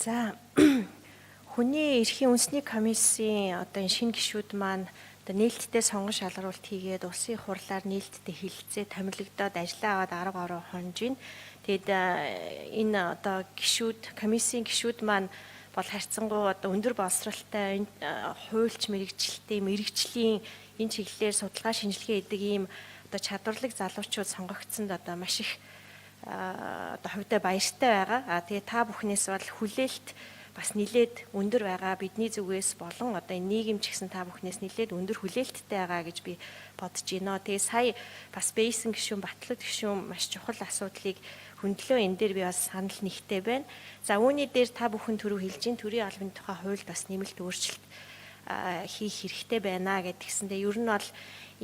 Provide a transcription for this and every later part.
За, хүний эрхийн үндэсний комиссийн одоо энэ шинэ гишүүд маань одоо нээлттэй сонгон шалгаруулалт хийгээд, улсын хурлаар нээлттэй хэлэлцээ томилогдоод, ажиллаа аваад 10 гаруй хонж байна. Тэгээд энэ одоо гишүүд, комиссийн гишүүд маань бол харьцангуй одоо өндөр боловсралтай, хуульч мэргэжилтэй, мэргэжлийн энэ чиглэлээр судалгаа шинжилгээ хийдэг ийм одоо чадварлаг залуучууд сонгогдсонд одоо маш их одоо хувьдаа баяртай байгаа. А тэгээ та бүхнээс бол хүлээлт бас нилээд өндөр байгаа, бидний зүгээс болон одоо энэ нийгэм ч гэсэн та бүхнээс нилээд өндөр хүлээлттэй байгаа гэж би бодож байна. Тэгээ сая бас Бейсэн гишүүн, Батлаг гишүүн маш чухал асуудлыг хөндлөө, энэ дээр би бас санал нэгтэй байна. За, үүний дээр та бүхэн түрүү хэлж чинь төрийн албаны тухай хуульд бас нэмэлт өөрчлөлт хийх хэрэгтэй байна гэдгсэндээ ер нь бол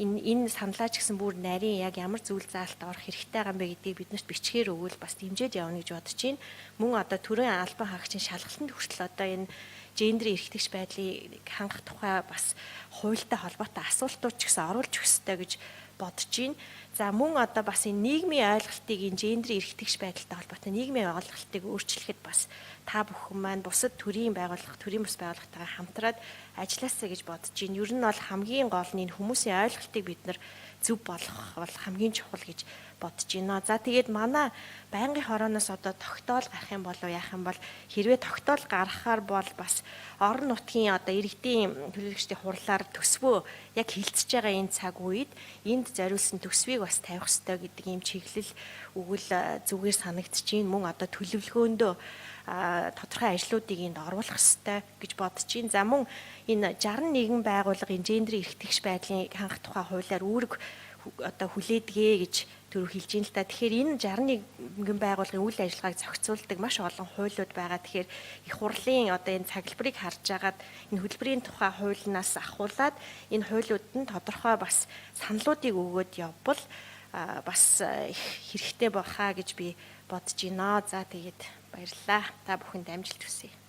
энэ саналаа ч гэсэн бүр нарийн яг ямар зүйл заалт орох хэрэгтэй байгаа юм бэ гэдгийг биднэрт бичгээр өгвөл бас дэмжиж явна гэж бодож байна. Мөн одоо төрийн албан хаагчийн шалгалтанд хүртэл одоо энэ гендерийн эрхтгч байдлыг хангах тухай бас хуультай холбоотой асуултууд ч гэсэн оруулж өгөх ёстой гэж бодож байна. За, мөн одоо бас энэ нийгмийн ойлголтыг, энэ гендерийн эрхтгч байдалтай холбоотой нийгмийн ойлголтыг өөрчлөхөд бас та бүхэн маань бусад төрийн байгууллага, төрийн бус байгууллагатайгаа хамтраад ажилласаа гэж бодож байна. Ер нь бол хамгийн гол нь энэ хүмүүсийн ойлголтыг бид нар зөв болгох бол хамгийн чухал гэж бодож байна. За, тэгээд манай байнгын хорооноос одоо тогтоол гарах юм болов, яах юм бол, хэрвээ тогтоол гаргахаар бол бас орон нутгийн одоо иргэдийн төлөөлөгчдийн хурлаар төсвөө яг хилцэж байгаа энэ цаг үед энд зориулсан төсвийг бас тавих ёстой гэдэг ийм чиглэл өгөл зүгээр санагдаж байна. Мөн одоо төлөвлөгөөндөө тодорхой ажлуудыг энд оруулах ёстой гэж бодож байна. За, мөн энэ 61 байгууллагын гендерийн эрхтгч байдлыг хангах тухай хуулиар үүрэг одоо хүлээдэгэ гэж түрүү хэлж байна л та. Тэгэхээр энэ 61 байгууллагын үйл ажиллагааг зохицуулдаг маш олон хуулиуд байгаа. Тэгэхээр их хурлын одоо энэ цаглбарыг харж агаад, энэ хөтөлбөрийн тухай хуулинаас ахуулаад энэ хуулиуд нь тодорхой бас саналуудыг өгөөд явбал бас их хэрэгтэй байхаа гэж би бодож байна. За, тэгээд баярлалаа. Та бүхэнд амжилт хүсье.